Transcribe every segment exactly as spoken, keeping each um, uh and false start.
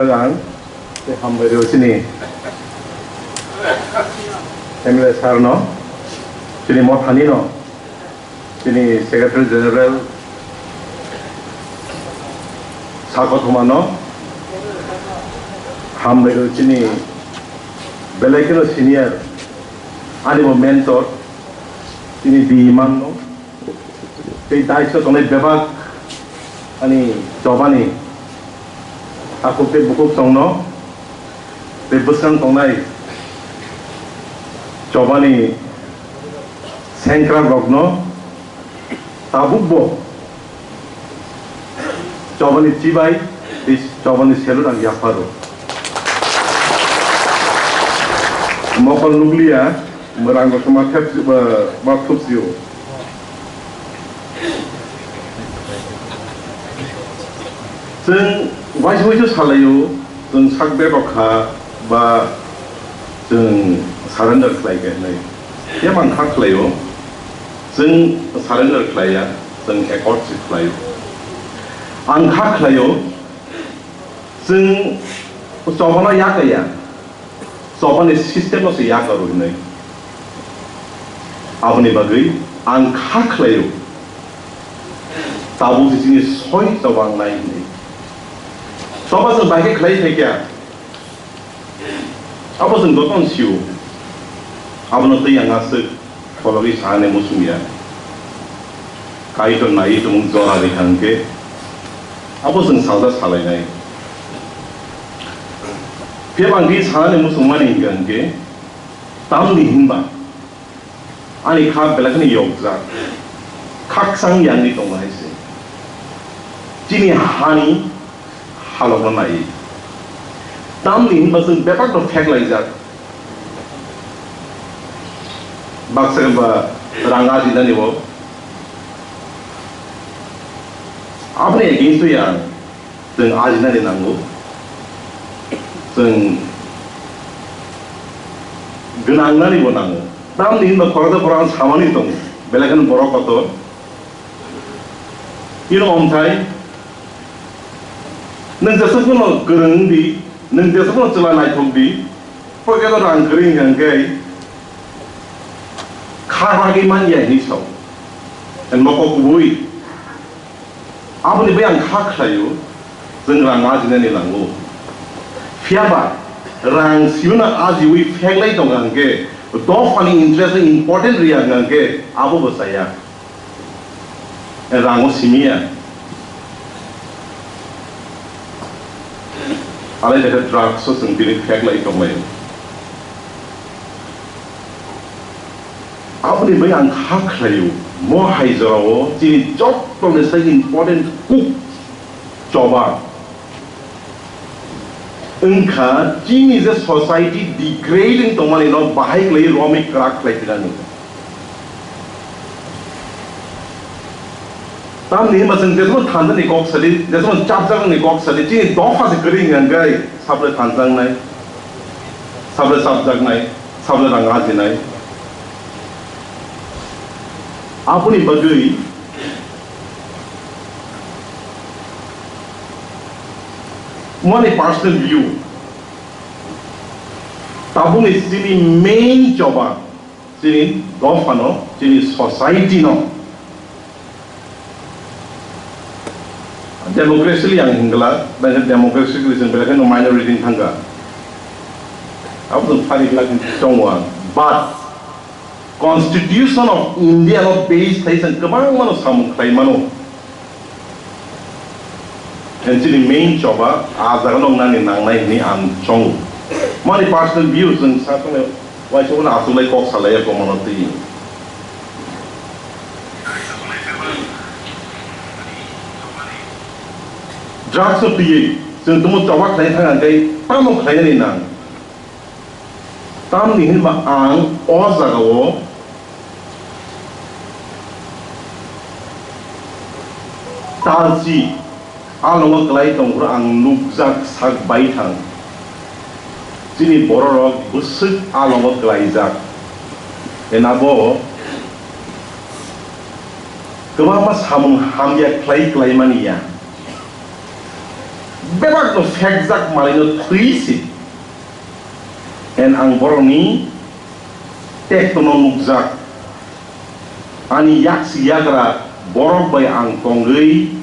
Ang tei hambai rw chini M L A sir no, chini mothani no, chini Secretary General Sakothoma no, hambai rw chini belai kheno senior, ani bo mentor, chini biman no, tei daiso tongnai bebak ani chobani takhuk tei bukhuk tongno tei bwswng tongnai chobani sengkrak rokno tabukbo chobani chibai tei chobani salute ang yapharo. Mokol nukliya, mwrang rok ma thep-, ma thupsio. Chwng waisa waisa salaio, chwng sak bebak kha ba chwng surrender khlai khe hinwi. Phiya ang kha khlaio, chwng surrender khlaiya, chwng accord se khlaio. Ang kha khlaio, chwng chobano yakaya. Chobani system no se yakarwi hinwi. Aboni bagwi ang kha khlaio, tabuk se chini soi choba wngnai hinwi. Choba chwng bai khe khlai phaikha, abo chwng jotono sio. Abono twi ang aswk Phologwi sanani muchungya. Kaitor naiwi tongmung jora rikha hwnkhe, abo chwng salsa salainai. Phiya bangwi sanani muchungmani hwnkha hwnkhe, tamni hinba ani kha belai kheno yokjak, khakchang yangwi tongo hai se. Chini hani halokno naiwi. Tamni hinba chwng bebak no pheklaijak. Baksa ba rang ajinani bo. Aboni against o ya chwng ajinani nango. Chwng gwnangnani bo nango. Tamni hinba khoroksa khoroksa samani tongo. Belai kheno borok kotor. Ino omthai, nwng jeswk phano kwrwng wng di, nwng jeswk phano chwla naithok di, pocket o rang kwrwi wngkha hwnkhe kha bagwi man ya hinwi sao. And mokol kubui. Aboni bai ang kha khlaio, chwng rang ajinani nango. Phiya ba rang sibino ajiwi pheklai tongkha hwnkhe dophani interest no important rwya hwnkhe abo bo chaya. Rango simiya. Alai lekha drugs o chwng tini pheklai tonglai. Aboni bai ang kha khlaio, mo hai jorao chini joto ni sai important kuk choba. Wngkha chini je society degrade wng tongmani no bahai khlaiwi romwi kwrak khlai tirani. Tamni hwnba chwng jesmano thansa ni kok sadi, jesmano chapjak ni kok sadi, chini dopha se kwrwi hwnkha hwnkhe sabole thansa wngnai, sabole chapjaknai, sabole rang ajinai. Aboni bagwi Mani personal view, tabukni chini main choba chini dophano, chini society no democratically ang hingla, belai democratically chwng belai kheno minority thangkha. Abo chwng phari glak tongo ang. But Constitution of India no base khai chwng kwbangma no samung khlai mano. And chini main choba a jaga no nani nangnai hwnwi ang chongo. Mani personal view chwng sa tongwi waisa ulo aswk lai kok salai ya komano twi. Drugs no twiwi chwng tumo choba khlai thang ang tei tamo khlainani nang. Tamni hinba ang o jagao talchi alongo kwlai tongphuru ang nukjak sak baithang. Chini bororok bwswk alongo kwlaijak. Enabo kwbangma samung hamya khlai kwlaimani ya. Bebak no phekjak manwi no twi si. And ang borok ni tekto no nukjak. Ani yak si yagra borok bai ang tongwi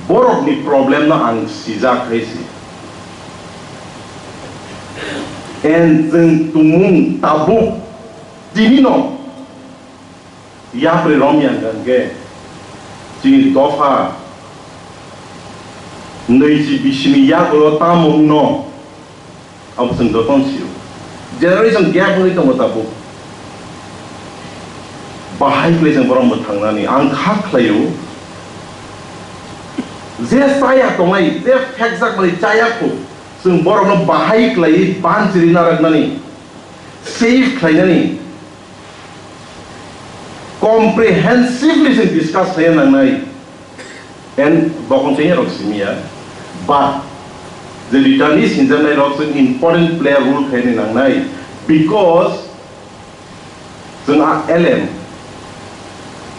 borok ni problem no ang sijak hai si. And chwng tumung tabuk tini no yapri rom yang hwnkhe chini dopha nwi si bisini yagulo tamo wngno abo chwng jotono sio. Generation gap wngwi tongo tabuk. Bahai kwlai chwng borok mwthangnani ang kha khlaio. Je chaya tongnai, je phekjakmani chaya khu, chwng borokno bahai kwlaiwi banchiri narwknani, save khlainani, comprehensively chwng discuss khlaiya nangnai. And bokong chengya rok simi ya. But the returnees hinjaknai rok chwng important player role khaini nangnai. Because chwng a L M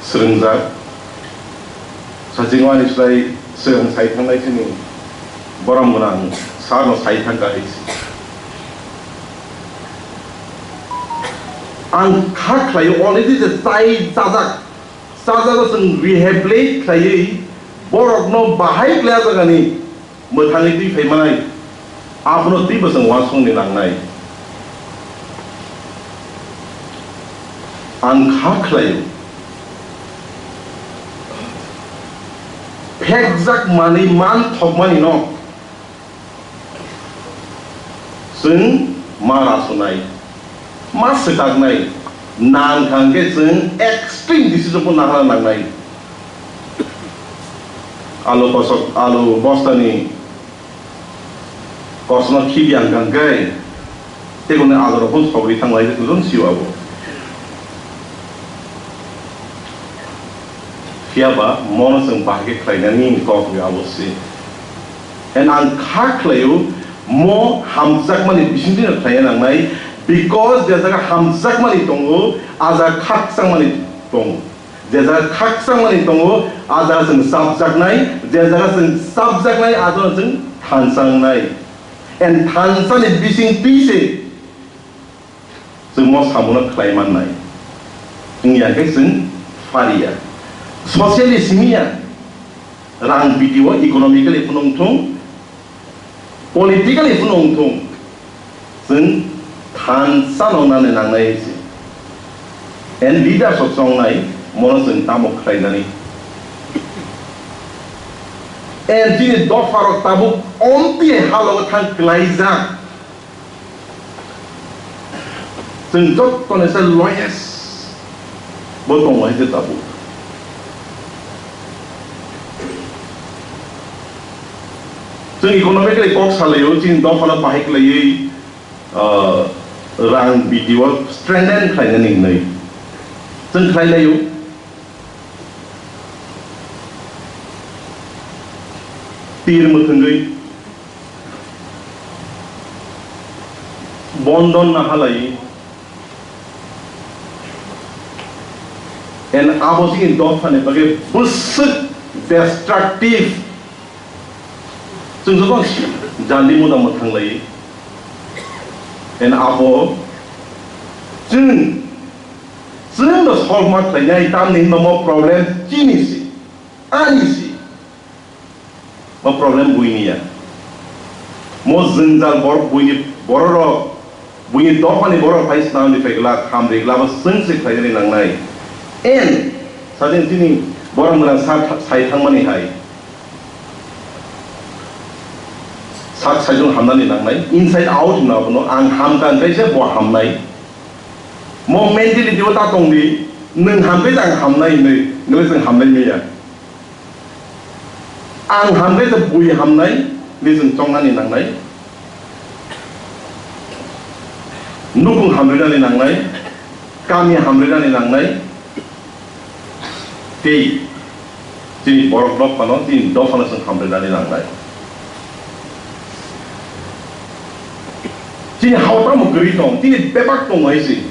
swrwngjak. Saching ani slai swrwng sai thangnai chini borom gwnang sir no sai thangkha hai si. Ang kha khlaio already je chai chajak, chajago chwng rehabilitate khlaiwi borokno bahai khlai jagani mwthangwi twi phai manai, abono twibo chwng uansukni nangnai. Ang kha khlaio, phekjak manwi man thokmani no chwng ma rasunai, ma swkaknai, nang thang khe chwng extreme decision bo nahana nangnai. Alu kosok, alu bostani kosokno khibi ang kang khe, tei kunu alu rok bo sogwi thang lai khe tong sio abo. Phiya ba mono chwng bahai khe khlainani kok abo se. And ang kha khlaio, mo hamjakmani bisingtwi no khlaiya nangnai, because je jaga hamjakmani tongo, a jaga khakchangmani tongo. Je jaga khakchangmani tongo, a jaga chwng chapjaknai, je jaga chwng chapjaknai, a jaga chwng thansa wngnai. And thansani bisingtwi se chwng mo samungo khlai mannai. Wngya khe chwng phariya. Socially simiya. Rang biti o economically phunung thung, politically phunung thung. Chwng thansa no nani nangnai se. And leaders o chongnai mono chwng tamo khlainani. And chini dopha rok tabuk omtwi halogo thang klaijak. Chwng jottoni se lowest bo tongo hai khe tabuk. Chwng economically kok salaio, chini dophano bahai khlaiwi, ah, rang biti o strengthen khlainani hinwi chwng khlailaio. Tir mwthwngwi bondon nahalai, and abo chini dophani bagwi bwswk destructive. Chwng joto jandi muda mwthang lai, and abo chwng, chwng no solve ma khlainai, tamni hwnba mo problem chini si, ani si. Bo problem buini ya. Mo jwngjal borok buini bororok, buini dophani borok phai swnamni phai glak, hamri glak, bo chwng se khlainani nangnai. En, sadin chini borok mwrang sa tha-, sai thangmani hai. Sak saijung hamnani nangnai, inside out hwnwi abono ang hamkha hwnkhe se bo hamnai. Mo mentality o ta tongdi, nwng hamkhe se ang hamnai hinwi, nwng se hamnai maya. Ang hamkhe se bui hamnai hinwi chwng chongnani nangnai. Nukung hamrinani nangnai, kami hamrinani nangnai, tei chini borok dophano, chini dophano chwng hamrinani nangnai. Chini hao tamo kwrwi tong, chini bebak tongo hai se.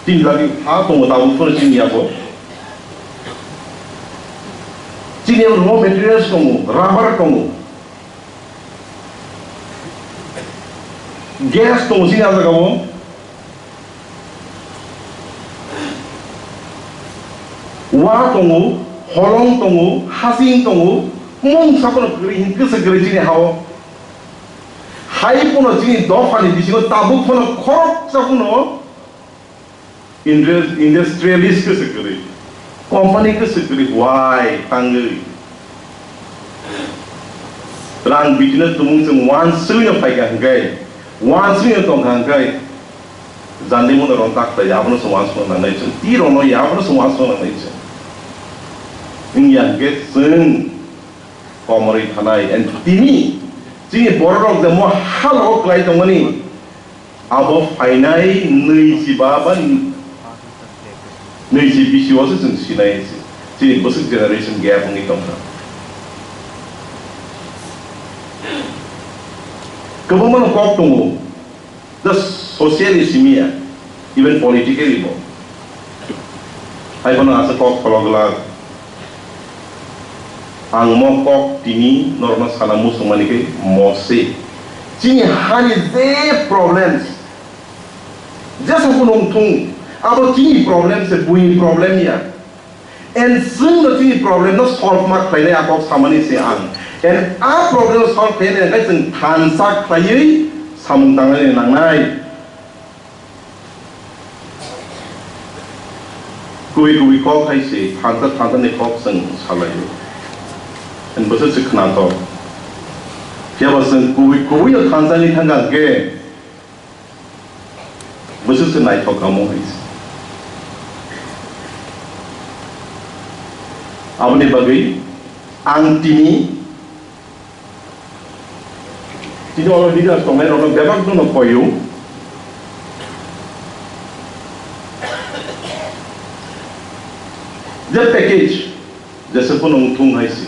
Chini lagi ha tongo, tabuk phano chini yago. Chini yago raw materials tongo, rubber tongo. Gas tongo chini ah jagao. Wa tongo, holong tongo, hasing tongo, mungsa phano kwrwi hin kwsa kwrwi chini hao. Hai phano chini dophani bisingo tabuk phano khoroksa phano indus-, industrialist kwsa kwrwi, company kwsa kwrwi, wai tangwi. Rang bitina tumung chwng wansugwino phaikha hwnkhe, wansugwino tongkha hwnkhe, jandi mano rong tak khlai, abono chwng wansukna nangnai chwng, twi rokno ya, abono chwng wansukna nangnai chwng. Wngya hwnkhe chwng komorwi thanai, and tini chini bororok je mo halogo kwlai tongmani, abo phainai nwichiba ba nwichi bisi o se chwng sinai se. Chini bwswk generation gap wngwi tongkha. Kwbangma no kok tongo, just socially simi ya, even politically bo. Hai bono asa kok khologlak. Ang mo kok tini norokno sana muchungmani khe mo se. Chini hani je problems, jesa phano wngthung, abo chini problem se, buini problem ya. And chwngno chini problem no solve ma khlainai a kok samani se ang. And a problem solve khlainai hwnkhe chwng thansa khlaiwi samung tangnani nangnai. Kubui kubui kok hai se thansa thansa ni kok chwng salaio. Ani bwswk se khwnathok. Phiya ba chwng kubui kubui no thansa ni thangkha hwnkhe bwswk se naithok kamo hai se. Aboni bagwi ang tini Tini oro leaders tongnai rokno bebak no koyo. Je package, jesa phano wngthung hai se.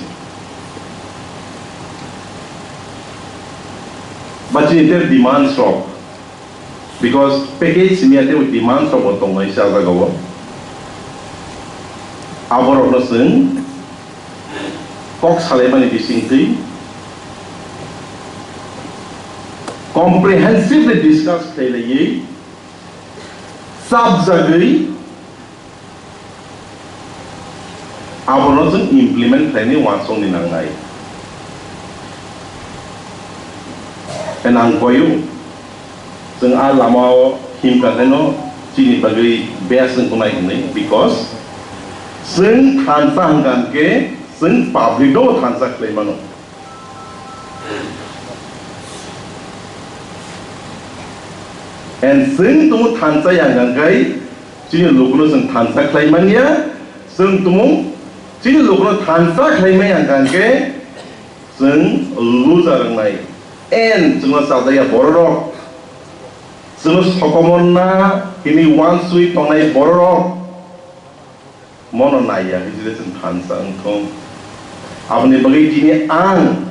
Ba chini ter demands rok. Because package simi ate o demands rok bo tongnai se a jagao. Aborokno chwng kok salaimani bisingtwi comprehensively discuss khlailaiwi chapjagwi abono chwng implement khlainani uansukni nangnai. Hwnwi ang koyo, chwng a lamao himkha khe no chini bagwi best wngkha nai hwnwi, because chwng thansa hwnkha hwnkhe chwng public no thansa khlai mano. And chwng tongo thansa yang hwnkhe chini lukuno chwng thansa khlai manya, chwng tongo chini lukuno thansa khlai manya hwnkhe chwng loser wngnai. And chwngno chajakya bororok, chwngno sokomorna hwnwi uansugwi tongnai bororok, mono naiya hwnwi je chwng thansa wngthung. Aboni bagwi tini ang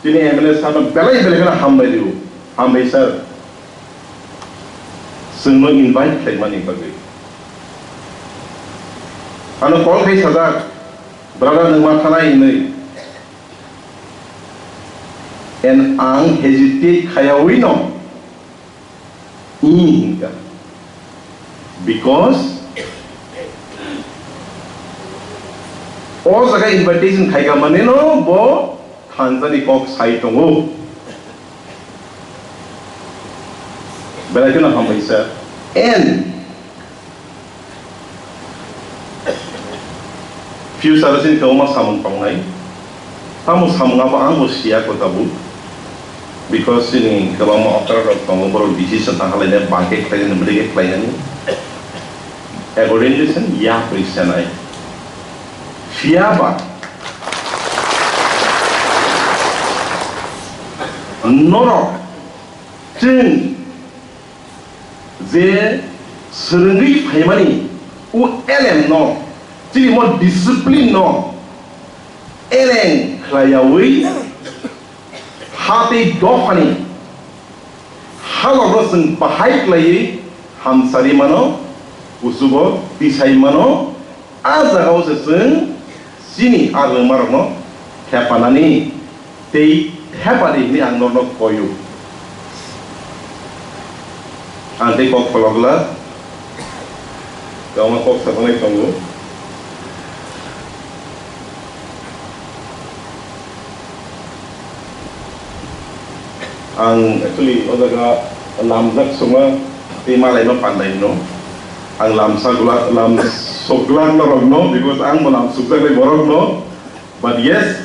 chini M L A sir no belai belai kheno hambai rio, hambai sir. Chwngno invite khlaimani bagwi. Ano call khai sajak, brother nwng ma thanai hwnwi. And ang hesitate khayawi no Ee hwnka. Because o jaga invitation khaika manino bo thansa ni kok sai tongo. Belai kheno hambai sir. And Future o chini kwbangma samung tongnai. Tamo samung abo ang bo siya ko tabuk. Because chini kwbangma okra rok tongo, borok decision ta halainai, bang khe khlainani, bwrwi khe khlainani. Accordingly chwng yapri sanai. Phiya ba norok chwng je swrwngwi phaimani o elem no, chini mo discipline no eleng khlaiyawi, ha tei dophani halokno chwng bahai khlaiwi hamsari mano, kuchugo tisai mano, a jagao se chwng chini a rwngmarokno thepanani tei thepadi hwnwi ang norokno koio. Ang tei kok pholok glak, kwbangma kok sajaknai tongo. Ang actually o jaga lamjak songma tei malaima pandai hino. Ang lamsa glak, lam sok glak norok no, because ang bo lam sukjaknai borok no. But yes,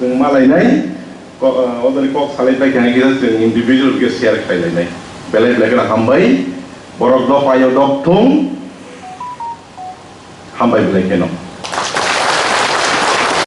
chwng malainai, ko-, o jaga kok salai pai khe, kisa chwng individual khe share khlai lainai. Belai belai kheno hambai, borok dopha yo dok thung, hambai belai kheno.